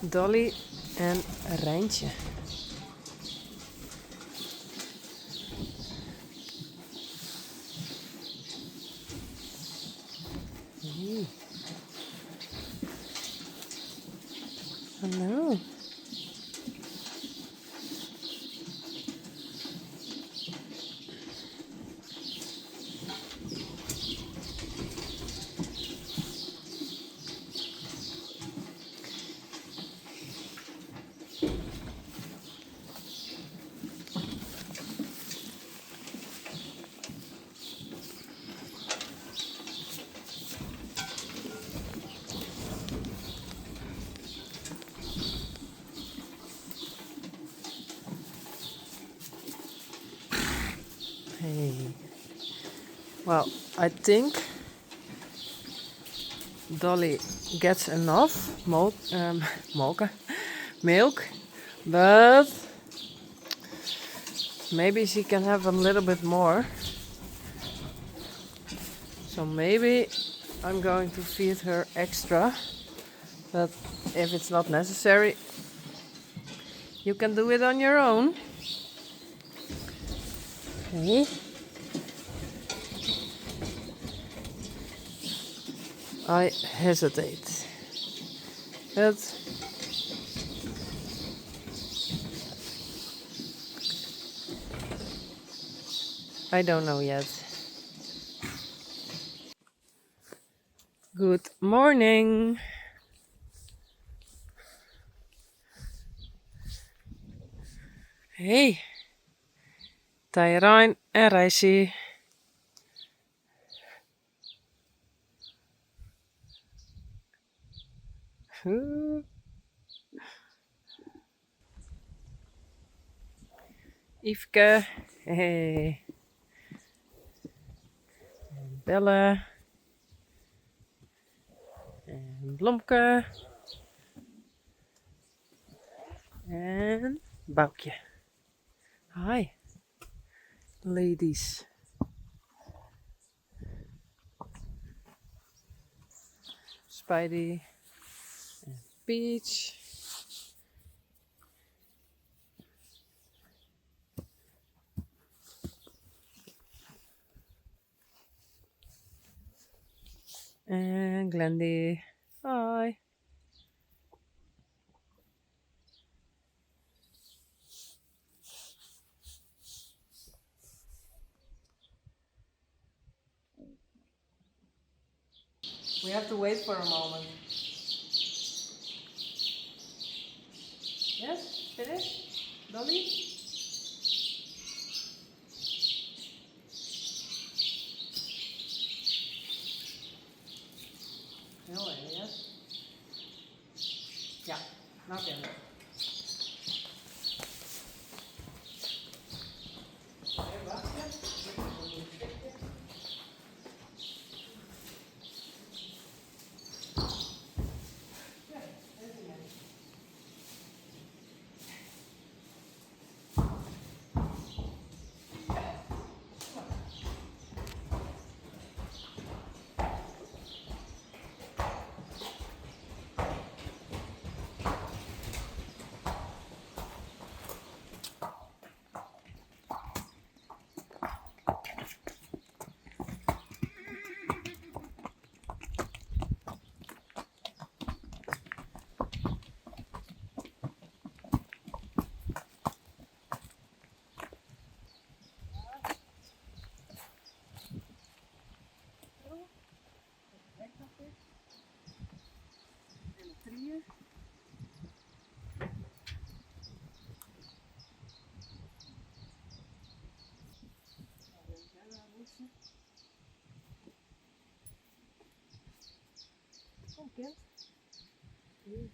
Dolly en Reintje. Hey. Hallo. Hey. Well, I think Dolly gets enough molke, milk, but maybe she can have a little bit more. So maybe I'm going to feed her extra, but if it's not necessary, you can do it on your own. Okay. I hesitate. But I don't know yet. Good morning. Hey, Tyrine en Reisje. Yfke, hey. En Belle. En Blomke. En Boukje. Hi, ladies. Spidey en Peach. En Glendy. Hi. We have to wait for a moment. Yes, finish? Dolly? Heel even, ja? Ja, nou ken ik. Even wachten. Ja, even jij. En de Kom kind. Hier.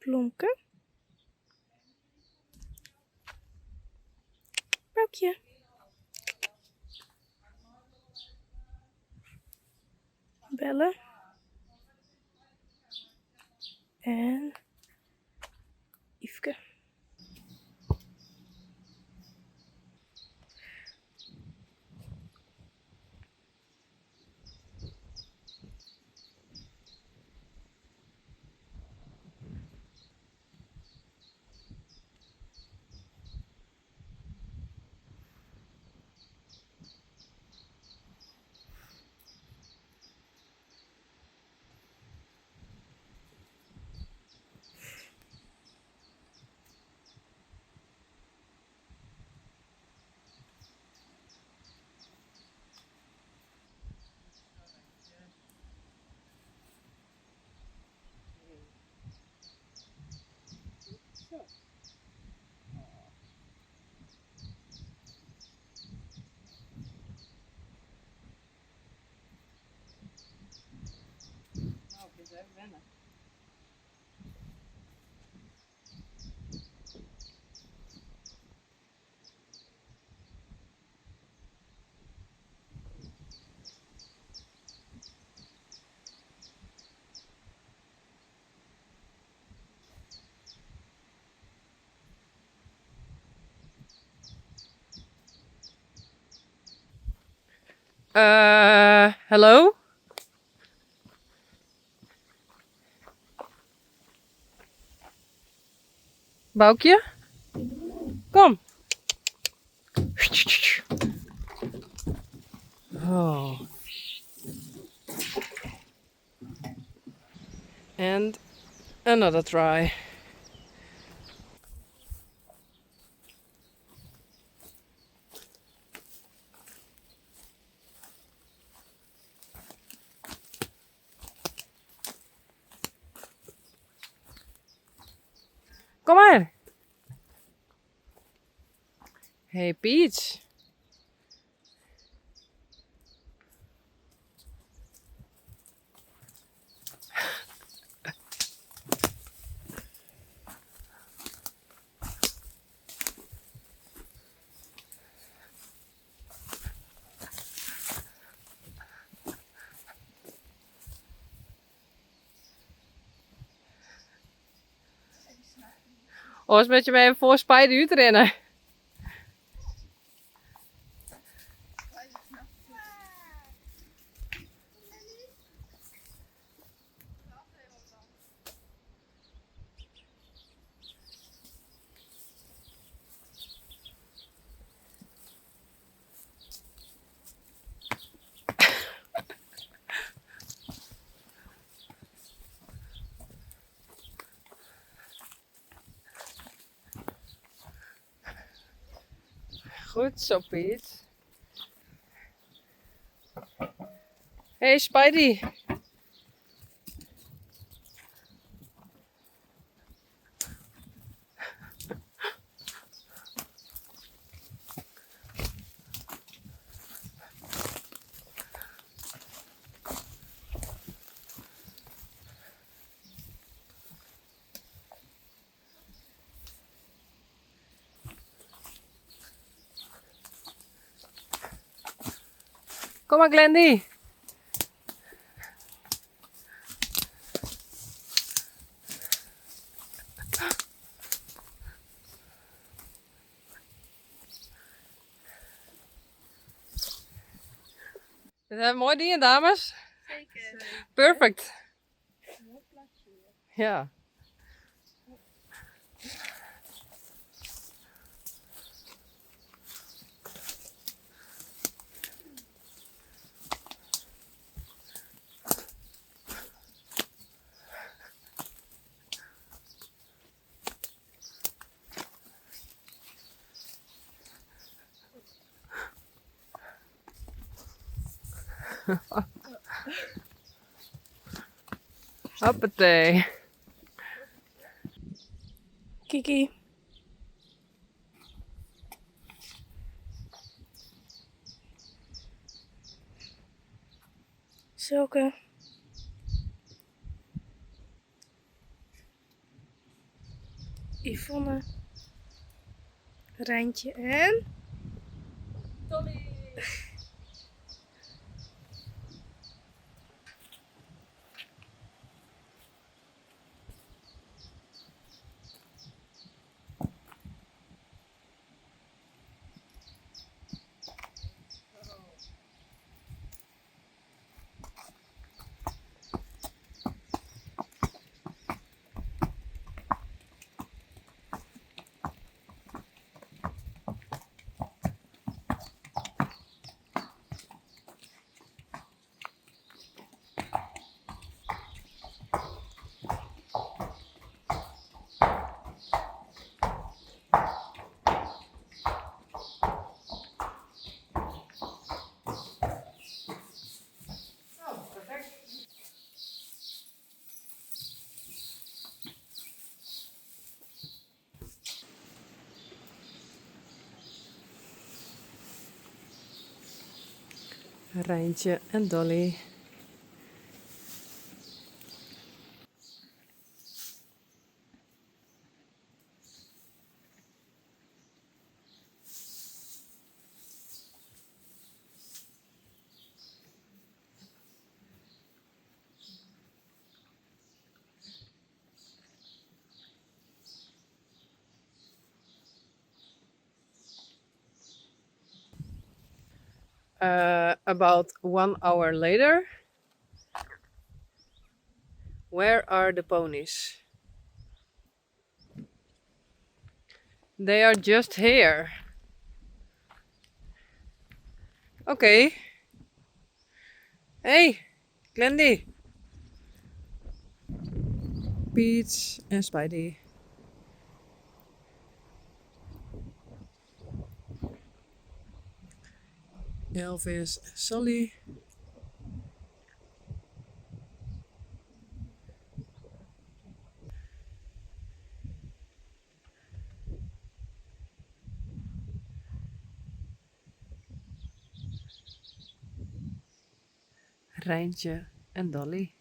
Blomke. Boukje. Belle. En Yfke. Nou, ik is even wennen. Hello? Boukje? Kom. Oh. And another try. Kom maar. Hey Peach. Oars moat je my even foar Spidey útrinne. Goed zo, Piet. Hey, Spidey. Kom maar, Glendy. Dit hebben mooi dingen, dames. Zeker. Perfect. Ja. Hoppatee. Kiki. Silke. Yvonne. Rijntje en... Dolly. Rijntje en Dolly. About 1 hour later, where are the ponies? They are just here. Okay. Hey, Glendy. Peach en Spidey. Elvis en Sally. Rijntje en Dolly.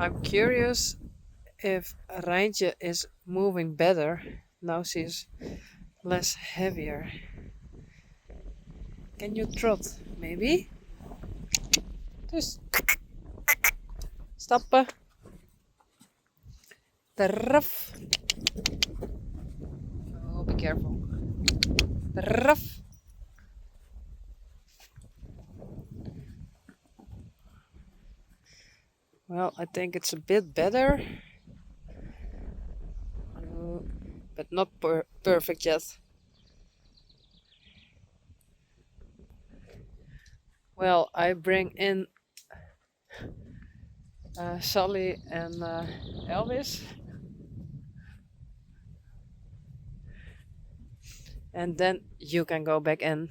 I'm curious if Reintje is moving better now she's less heavier. Can you trot, maybe? Dus stappen. Draf. Oh, be careful. Draf. Well, I think it's a bit better. But not perfect yet. Well, I bring in Sally and Elvis. And then you can go back in.